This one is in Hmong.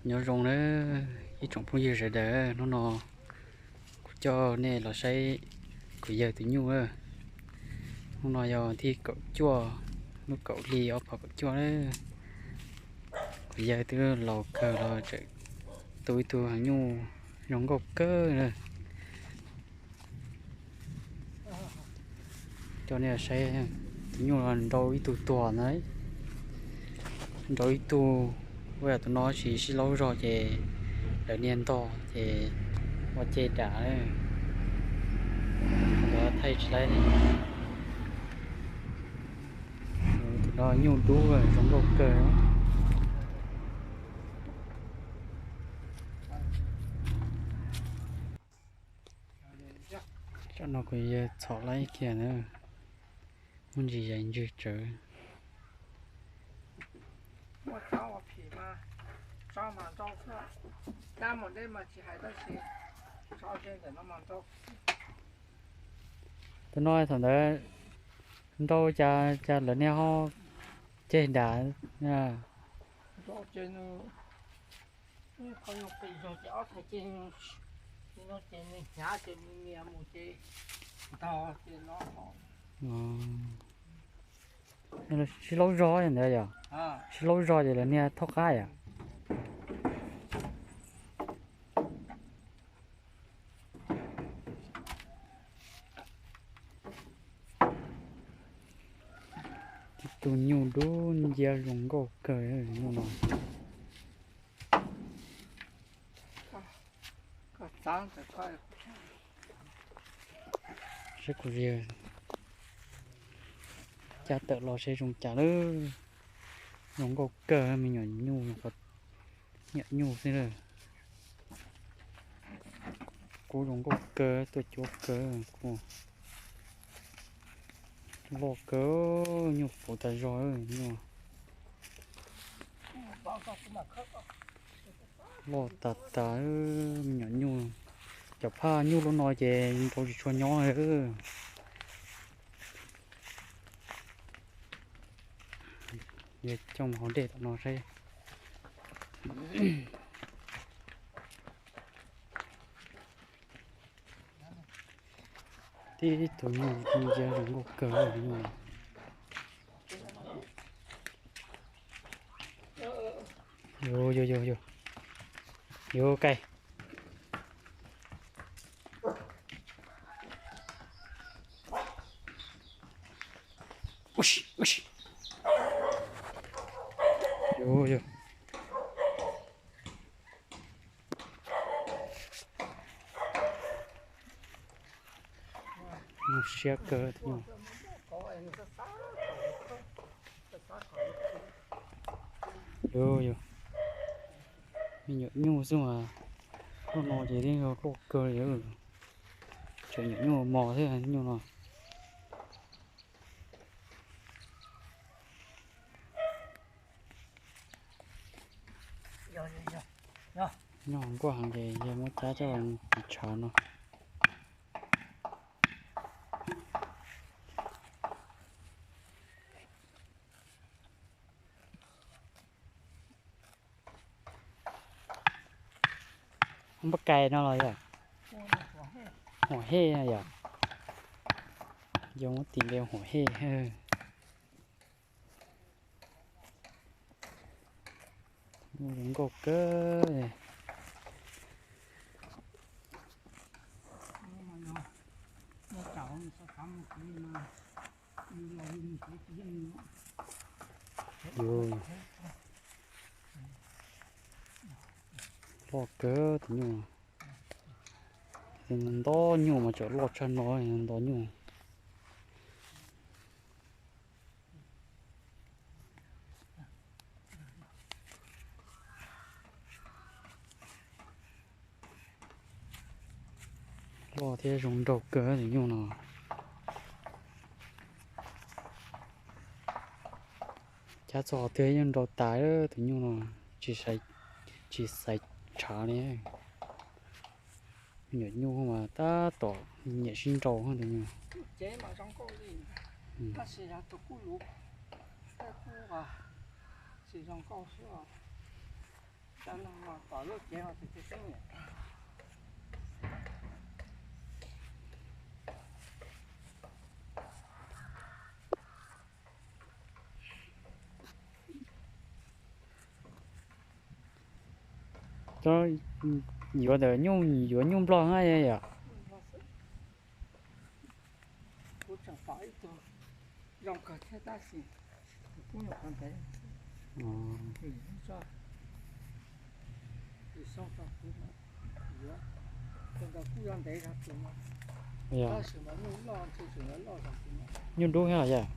Nyob zoo na ib tsoom phooj ywg sawv daws, hnub no kuv coj nej los saib kuv yawg tus nyuj. Hnub no yog thib kaum cuaj lub kaum hli ob phav kaum cuaj na. Kuv yawg twb laus kawg los tseem tu ib tug nyuj zoo nkauj kawg na. Coj nej saib, tus nyuj no nrau ib tug tuag na, nrau ib tug, ua yam tus no tsis sib laub zog ces lawv niag ntog ces ua ce dam, lawv thaij tsis laib. Tus no nyuj dub zoo nkauj kawg. Tsam no kuv yawg txhom laib kiag na, muaj ntsis yais ntswg tsawv. Tus no thaum ntawd nrau cas cas lawv niag ho ceg dam. Sib laub zog ntawd yom, sib laub zog ces lawv niag thaub qab yom. Ib tug nyuj dub nciab zoo nkauj kawg nyuj no. Saib kuv yawg cab tawm los seb zoo cas lawm. Zoo nkauj kawg me nyuam nyuj, nyuam nyuj xwb lawm. Kub zoo nkauj kawg, tuaj cuab kawg, kub loj kawg, nyuj puv tas zog nyuj. Loj tas tas me nyuam nyuj. Cov phaj nyuj lub no ces nrau tsis tshua nyob. Coj mus hauv dej tom no saib. Tib tug nyuj ntsia zoo nkauj kawg. Yus, yus, yus, yus, yus, kais. Yus, yus. Nyuj siab kawg. Yus, yus. Me nyuam nyuj xwb mas, loj no ces yeej yog loj kawg li. Tseem nyuam nyuj mos thiab nyuj no. Nyob nkuaj heev ces yawg muab cab coj mus tiv tshav no. Npaj kais no los yog huam hej no yom. Yog muab tis npe huam hej. Zoo nkauj kawg. Yus, loj kawg tus nyuj. Nto nyuj mas tseem loj tshaj no, nto nyuj. Loj thiab zoo nraug kawg tus nyuj no. Cab txog twg yeej nrau tas tus nyuj no, tsis xaiv tshav li. Nyuam nyuj mas tab tom nyiam sib nrau tus nyuj. Tab sis yog tus kuj luv, kuj tsis zoo nkauj xwb os. Tom lub cev no tus txiv xeeb niam. Cov yuav ntawm nyuj, yuav nyuj nplog na yom? Kuv tseem pom ib tug zoo kawg thiab tab sis kuv nyuam qhuav ntev, tus xyoo tau kuv yuav, tus ntawd kuj yog ntev zog tus no, tab sis mas nyuj loj ntshe tseem yuav loj zog tus no. Nyuj dub thiab yom?